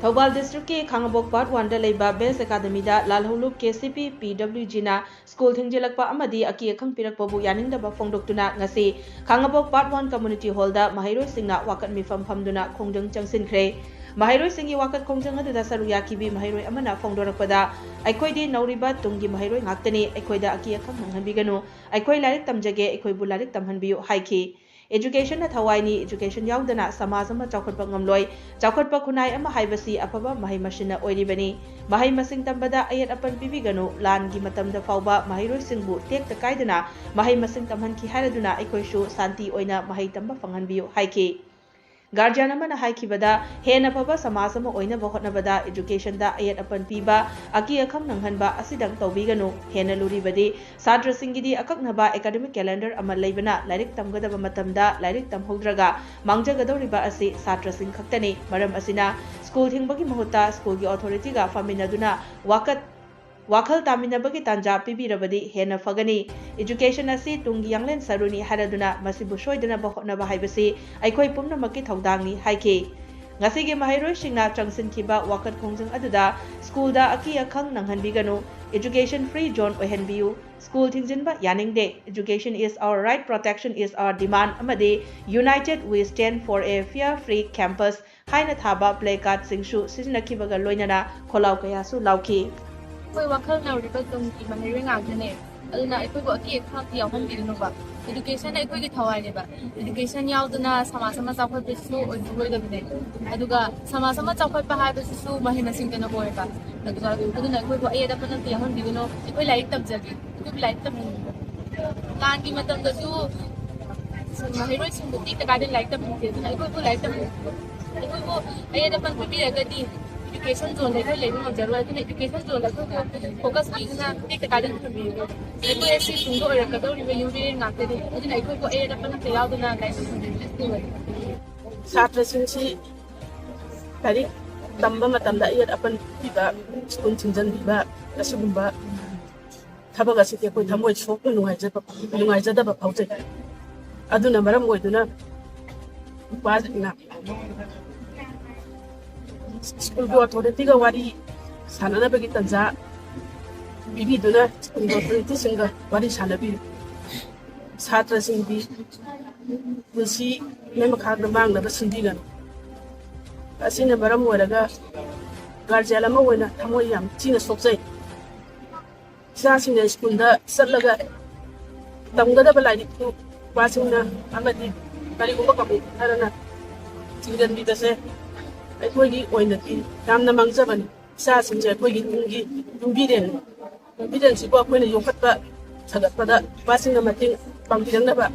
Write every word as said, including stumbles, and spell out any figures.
ꯊꯧꯕꯥꯜ ꯗꯤꯁꯇ꯭ꯔꯤꯛꯀꯤ ꯈꯥꯉꯕꯣꯛ ꯄꯥꯔꯠ ꯋꯥꯟꯗ ꯂꯩꯕ ꯕꯦꯁ ꯑꯦꯀꯥꯗꯃꯤꯗ ꯂꯥꯜꯍꯧꯂꯨꯞ ꯀꯦ ꯁꯤ ꯄꯤ ꯄꯤ ꯗꯕ꯭ꯂꯤꯎ ꯖꯤꯅ ꯁ꯭ꯀꯨꯜ ꯊꯤꯡꯖꯤꯜꯂꯛꯄ ꯑꯃꯗꯤ ꯑꯀꯤ ꯑꯈꯪ ꯄꯤꯔꯛꯄꯕꯨ ꯌꯥꯅꯤꯡꯗꯕ ꯐꯣꯡꯗꯣꯛꯇꯨꯅ ꯉꯁꯤ ꯈꯥꯉꯕꯣꯛ ꯄꯥꯔꯠ ꯋꯥꯟ ꯀꯝꯃ꯭ꯌꯨꯅꯤꯇꯤ ꯍꯣꯜꯗ ꯃꯍꯩꯔꯣꯏꯁꯤꯡꯅ ꯋꯥꯀꯠ ꯃꯤꯐꯝ ꯐꯝꯗꯨꯅ ꯈꯣꯡꯖꯪ ꯆꯪꯁꯤꯟꯈ꯭ꯔꯦ꯫ ꯃꯍꯩꯔꯣꯏꯁꯤꯡꯒꯤ ꯋꯥꯀꯠ ꯈꯣꯡꯖꯪ ꯑꯗꯨꯗ ꯁꯔꯨꯛ ꯌꯥꯈꯤꯕꯤ ꯃꯍꯩꯔꯣꯏ ꯑꯃꯅ ꯐꯣꯡꯗꯣꯔꯛꯄꯗ, ꯑꯩꯈꯣꯏꯗꯤ ꯅꯧꯔꯤꯕ ꯇꯨꯡꯒꯤ ꯃꯍꯩꯔꯣꯏ ꯉꯥꯛꯇꯅꯤ, ꯑꯩꯈꯣꯏꯗ ꯑꯀꯤ ꯑꯈꯪ ꯅꯪꯍꯟꯕꯤꯒꯅꯨ, ꯑꯩꯈꯣꯏ ꯂꯥꯏꯔꯤꯛ ꯇꯝꯖꯒꯦ, ꯑꯩꯈꯣꯏꯕꯨ ꯂꯥꯏꯔꯤꯛ ꯇꯝꯍꯟꯕꯤꯌꯨ ꯍꯥꯏꯈꯤ꯫ Educationꯅ ꯊꯋꯥꯏꯅꯤ, education ꯌꯥꯎꯗꯅ ꯁꯃꯥꯖ ꯑꯃ ꯆꯥꯎꯈꯠꯄ ꯉꯝꯂꯣꯏ꯫ ꯆꯥꯎꯈꯠꯄ ꯈꯨꯟꯅꯥꯏ ꯑꯃ ꯍꯥꯏꯕꯁꯤ ꯑꯐꯕ ꯃꯍꯩ ꯃꯁꯤꯡꯅ ꯑꯣꯏꯔꯤꯕꯅꯤ꯫ ꯃꯍꯩ ꯃꯁꯤꯡ ꯇꯝꯕꯗ ꯑꯌꯦꯠ ꯑꯄꯟ ꯄꯤꯕꯤꯒꯅꯨ꯫ ꯂꯥꯟꯒꯤ ꯃꯇꯝꯗ ꯐꯥꯎꯕ ꯃꯍꯩꯔꯣꯏꯁꯤꯡꯕꯨ ꯇꯦꯛꯇ ꯀꯥꯏꯗꯅ ꯃꯍꯩ ꯃꯁꯤꯡ ꯇꯝꯍꯟꯈꯤ ꯍꯥꯏꯔꯗꯨꯅ ꯑꯩꯈꯣꯏꯁꯨ ꯁꯥꯟꯇꯤ ꯑꯣꯏꯅ ꯃꯍꯩ ꯇꯝꯕ ꯐꯪꯍꯟꯕꯤꯌꯨ ꯍꯥꯏꯈꯤ꯫ Guardian ꯑꯃꯅ ꯍꯥꯏꯈꯤꯕꯗ, ꯍꯦꯟꯅ ꯐꯕ ꯁꯃꯥꯖ ꯑꯃ ꯑꯣꯏꯅꯕ ꯍꯣꯠꯅꯕꯗ educationꯗ ꯑꯌꯦꯠ ꯑꯄꯟ ꯄꯤꯕ, ꯑꯀꯤ ꯑꯈꯪ ꯅꯪꯍꯟꯕ ꯑꯁꯤꯗꯪ ꯇꯧꯕꯤꯒꯅꯨ꯫ ꯍꯦꯟꯅ ꯂꯨꯔꯤꯕꯗꯤ ꯁꯥꯇ꯭ꯔꯁꯤꯡꯒꯤꯗꯤ ꯑꯀꯛꯅꯕ academic calendar ꯑꯃ ꯂꯩꯕꯅ ꯂꯥꯏꯔꯤꯛ ꯇꯝꯒꯗꯕ ꯃꯇꯝꯗ ꯂꯥꯏꯔꯤꯛ ꯇꯝꯍꯧꯗ꯭ꯔꯒ ꯃꯥꯡꯖꯒꯗꯧꯔꯤꯕ ꯑꯁꯤ ꯁꯥꯇ꯭ꯔꯁꯤꯡ ꯈꯛꯇꯅꯤ꯫ ꯃꯔꯝ ꯑꯁꯤꯅ ꯁ꯭ꯀꯨꯜ ꯊꯤꯡꯕꯒꯤ ꯃꯍꯨꯠꯇ ꯁ꯭ꯀꯨꯜꯒꯤ authorityꯒ ꯐꯝꯃꯤꯟꯅꯗꯨꯅ ꯋꯥꯀꯠ ꯋꯥꯈꯜ ꯇꯥꯃꯤꯟꯅꯕꯒꯤ ꯇꯥꯟꯖꯥ ꯄꯤꯕꯤꯔꯕꯗꯤ ꯍꯦꯟꯅ ꯐꯒꯅꯤ꯫ Education ꯑꯁꯤ ꯇꯨꯡꯒꯤ ꯌꯥꯡꯂꯦꯟ ꯁꯔꯨꯅꯤ ꯍꯥꯏꯔꯗꯨꯅ ꯃꯁꯤꯕꯨ ꯁꯣꯏꯗꯅꯕ ꯍꯣꯠꯅꯕ ꯍꯥꯏꯕꯁꯤ ꯑꯩꯈꯣꯏ ꯄꯨꯝꯅꯃꯛꯀꯤ ꯊꯧꯗꯥꯡꯅꯤ ꯍꯥꯏꯈꯤ꯫ ꯉꯁꯤꯒꯤ ꯃꯍꯩꯔꯣꯏꯁꯤꯡꯅ ꯆꯪꯁꯤꯟꯈꯤꯕ ꯋꯥꯀꯠ ꯈꯣꯡꯖꯪ ꯑꯗꯨꯗ ꯁ꯭ꯀꯨꯜꯗ ꯑꯀꯤ ꯑꯈꯪ ꯅꯪꯍꯟꯕꯤꯒꯅꯨ, education free zone ꯑꯣꯏꯍꯟꯕꯤꯌꯨ, ꯁ꯭ꯀꯨꯜ ꯊꯤꯡꯖꯤꯟꯕ ꯌꯥꯅꯤꯡꯗꯦ, education is our right, protection is our demand ꯑꯃꯗꯤ United we stand for a fear free campus ꯍꯥꯏꯅ ꯊꯥꯕ placardꯁꯤꯡꯁꯨ ꯁꯤꯖꯤꯟꯅꯈꯤꯕꯒ ꯂꯣꯏꯅꯅ ꯈꯣꯜꯂꯥꯎ ꯀꯌꯥꯁꯨ ꯂꯥꯎꯈꯤ꯫ ꯑꯩꯈꯣꯏ ꯋꯥꯈꯜ ꯅꯧꯔꯤꯕ ꯇꯨꯡꯒꯤ ꯃꯍꯩꯔꯣꯏ ꯉꯥꯛꯇꯅꯦ, ꯑꯗꯨꯅ ꯑꯩꯈꯣꯏꯕꯨ ꯑꯀꯤ ꯑꯈꯪ ꯌꯥꯎꯍꯟꯕꯤꯒꯅꯨꯕ꯫ Education ꯑꯩꯈꯣꯏꯒꯤ ꯊꯋꯥꯏꯅꯦꯕ꯫ Education ꯌꯥꯎꯗꯅ ꯁꯃꯥꯖ ꯑꯃ ꯆꯥꯎꯈꯠꯄꯁꯨ ꯑꯣꯏꯊꯣꯛꯂꯣꯏꯗꯕꯅꯦ꯫ ꯑꯗꯨꯒ ꯁꯃꯥꯖ ꯑꯃ ꯆꯥꯎꯈꯠꯄ ꯍꯥꯏꯕꯁꯤꯁꯨ ꯃꯍꯩ ꯃꯁꯤꯡꯗꯅ ꯑꯣꯏꯕ꯫ ꯑꯗꯨꯒ ꯑꯗꯨꯅ ꯑꯩꯈꯣꯏꯕꯨ ꯑꯌꯦꯠ ꯑꯄꯟ ꯑꯝꯇ ꯌꯥꯎꯍꯟꯕꯤꯒꯅꯨ꯫ ꯑꯩꯈꯣꯏ ꯂꯥꯏꯔꯤꯛ ꯇꯝꯖꯒꯦ, ꯑꯩꯈꯣꯏꯕꯨ ꯂꯥꯏꯔꯤꯛ ꯇꯝꯍꯟꯕꯤꯌꯨ꯫ ꯂꯥꯟꯒꯤ ꯃꯇꯝꯗꯁꯨ ꯃꯍꯩꯔꯣꯏꯁꯤꯡꯕꯨ ꯇꯦꯛꯇ ꯀꯥꯏꯗꯅ ꯂꯥꯏꯔꯤꯛ ꯇꯝꯍꯟꯗꯦ꯫ ꯑꯗꯨꯅ ꯑꯩꯈꯣꯏꯕꯨ ꯂꯥꯏꯔꯤꯛ ꯇꯝꯍꯟꯕꯤꯌꯨ꯫ ꯑꯩꯈꯣꯏꯕꯨ ꯑꯌꯦꯠ ꯑꯄꯟ ꯄꯤꯕꯤꯔꯒꯗꯤ education zoneꯗ ꯑꯩꯈꯣꯏ ꯂꯩꯕ ꯉꯝꯖꯔꯣꯏ꯫ ꯑꯗꯨꯅ education zoneꯗ ꯑꯩꯈꯣꯏꯕꯨ focus ꯄꯤꯗꯨꯅ ꯇꯦꯛꯇ ꯀꯥꯏꯗꯅ ꯊꯝꯕꯤꯌꯨ꯫ ꯑꯩꯈꯣꯏ ꯑꯁꯤ ꯇꯨꯡꯗ ꯑꯣꯏꯔꯛꯀꯗꯧꯔꯤꯕ ꯌꯨꯝꯕꯤꯔꯦꯟ ꯉꯥꯛꯇꯅꯤ꯫ ꯑꯗꯨꯅ ꯑꯩꯈꯣꯏꯕꯨ ꯑꯌꯦꯠ ꯑꯄꯟ ꯑꯝꯇ ꯌꯥꯎꯗꯅ ꯂꯥꯏꯔꯤꯛ ꯇꯝꯍꯟꯕꯤꯌꯨ꯫ ꯁꯥꯇ꯭ꯔꯁꯤꯡꯁꯤ ꯂꯥꯏꯔꯤꯛ ꯇꯝꯕ ꯃꯇꯝꯗ ꯑꯌꯦꯠ ꯑꯄꯟ ꯄꯤꯕ, ꯁ꯭ꯀꯨꯜ ꯊꯤꯡꯖꯤꯟꯕꯤꯕ, ꯑꯁꯤꯒꯨꯝꯕ ꯊꯕꯛ ꯑꯁꯤꯗꯤ ꯑꯩꯈꯣꯏ ꯊꯃꯣꯏ ꯁꯣꯛꯅ ꯅꯨꯡꯉꯥꯏꯖꯕ, ꯅꯨꯡꯉꯥꯏꯖꯗꯕ ꯐꯥꯎꯖꯩ꯫ ꯑꯗꯨꯅ ꯃꯔꯝ ꯑꯣꯏꯗꯨꯅ ꯅꯨꯄꯥꯁꯤꯡꯅ ꯁ꯭ꯀꯨꯜꯒꯤ ꯑꯣꯊꯣꯔꯤꯇꯤꯒ ꯋꯥꯔꯤ ꯁꯥꯟꯅꯅꯕꯒꯤ ꯇꯥꯟꯖꯥ ꯄꯤꯕꯤꯗꯨꯅ ꯁ꯭ꯀꯨꯜꯒꯤ ꯑꯣꯊꯣꯔꯤꯇꯤꯁꯤꯡꯒ ꯋꯥꯔꯤ ꯁꯥꯟꯅꯕꯤꯌꯨ꯫ ꯁꯥꯇ꯭ꯔꯁꯤꯡꯒꯤ ꯄꯨꯟꯁꯤ ꯃꯩ ꯃꯈꯥꯗ ꯃꯥꯡꯅꯕ ꯁꯤꯟꯕꯤꯒꯅꯨ꯫ ꯑꯁꯤꯅ ꯃꯔꯝ ꯑꯣꯏꯔꯒ ꯒꯥꯔꯖꯤꯌꯥꯟ ꯑꯃ ꯑꯣꯏꯅ ꯊꯃꯣꯏ ꯌꯥꯝ ꯊꯤꯅ ꯁꯣꯛꯆꯩ꯫ ꯏꯆꯥꯁꯤꯡꯅ ꯁ꯭ꯀꯨꯜꯗ ꯆꯠꯂꯒ ꯇꯝꯒꯗꯕ ꯂꯥꯏꯔꯤꯛꯇꯨ ꯅꯨꯄꯥꯁꯤꯡꯅ ꯑꯃꯗꯤ ꯀꯔꯤꯒꯨꯝꯕ ꯀꯃꯤꯇꯤ ꯈꯔꯅ ꯊꯤꯡꯖꯤꯟꯕꯤꯕꯁꯦ ꯑꯩꯈꯣꯏꯒꯤ ꯑꯣꯏꯅꯗꯤ ꯌꯥꯝꯅ ꯃꯥꯡꯖꯕꯅꯤ꯫ ꯏꯆꯥꯁꯤꯡꯁꯦ ꯑꯩꯈꯣꯏꯒꯤ ꯇꯨꯡꯒꯤ ꯌꯨꯝꯕꯤꯔꯦꯟꯅꯤ꯫ ꯌꯨꯝꯕꯤꯔꯦꯟꯁꯤꯕꯨ ꯑꯩꯈꯣꯏꯅ ꯌꯣꯛꯈꯠꯄ ꯁꯥꯒꯠꯄꯗ ꯅꯨꯄꯥꯁꯤꯡꯅ ꯃꯇꯦꯡ ꯄꯥꯡꯕꯤꯔꯛꯅꯕ